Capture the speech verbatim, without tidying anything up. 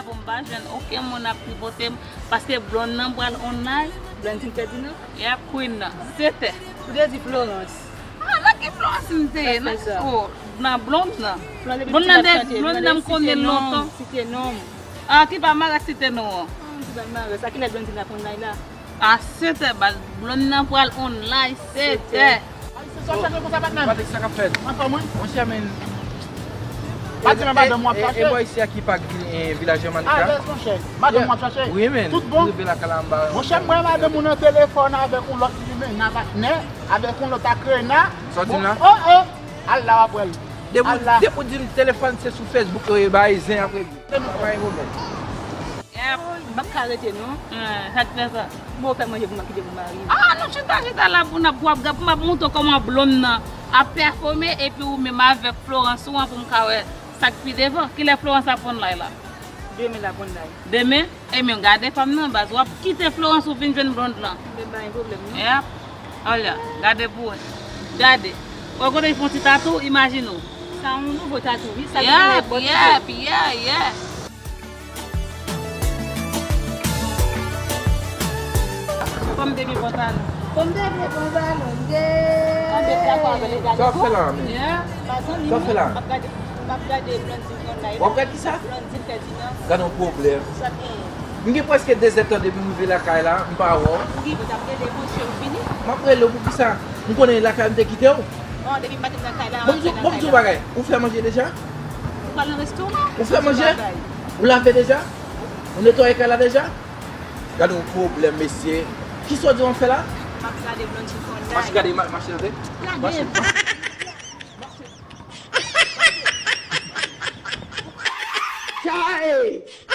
Pou m pa jwenn okenn moun ap tripote m, paske blonde nan pral online. Blondine Ferdinand? Yep, queen nan. Sete. Ou te di Florence. Ah, nan ki Florence m te ye? Nan, oh, nan blonde nan. Blonde nan, blonde nan m konnen lontan. Site non. Ah, ki pa mare site non an. Ki pa mare. Sa ki lè Blondine ap online la? A sete baz, blonde nan pral online, sete. Sa w chache konsa, patnè? Patrick, sa k ap fèt? Anfòm, wi. Monchè, men. Pa di m madanm w ap chache. E bò isi a ki pak Vilaj Jamalika? Alèz, monchè. Madanm w ap chache? Wi, men. Tout bon? Rive lakay la, m ba. Monchè, m wè madanm ou nan telefòn avèk yon lòt limen, nan patnè, avèk yon lòt akrena. Sòti m la? Oh, oh. Al la, w ap wè l. Depi w di m telefòn se sou Facebook yo ye, bay zen apre. Pa gen pwoblèm. M p ap ka rete non. Sa k fè sa? Mwen fè manje pou m ap kite pou mari m. Ah, nou chita chita la pou n ap pou ap pou m ap montre w kòman blonde nan ap pèfòme epi ou menm avèk Florence ou an pou m ka wè sa k pi devan. Kilè Florence ap online la? Demen l ap online. Demen? Ebyen gade fanm nan baz, w ap kite Florence ou vin jwenn blonde lan. Men pa gen pwoblèm non. Yep. Olya, gade pou wè. Gade. Wè kote l fè yon ti tatou, imajine w. Sa yon nouvo tatou wi, sa gen lè bòt. Yep, yep, yeah, yeah. Fòm de vye pantalon. Fòm de vye pantalon, yeah. Sa w ap fè la menm? Sa w ap fè la? M ap gade, m ap gade Blondine online. W ap gade kisa? Blondine Ferdinand. Gade yon pwoblèm. Sa gen. M gen prèske de zèdtan depi m rive lakay la, m pa wè w. Ou gen pou t ap rele mwen, cheri, vini. M ap rele w poukisa? M konnen lakay m te kite w. Bon, depi m pa t nan kay la, m ap nan kay la. Bon, m di w bagay. Ou fè manje deja? Ou pral nan restoran? Ou fè manje? Ou lave deja? Ou netwaye kay la deja? Gade yon pwoblèm, mesye. Kisa w di w ap fè la? M ap gade Blondine Ferdinand. Mache gade, mache tande. Gade. Mache. Mache. Chae!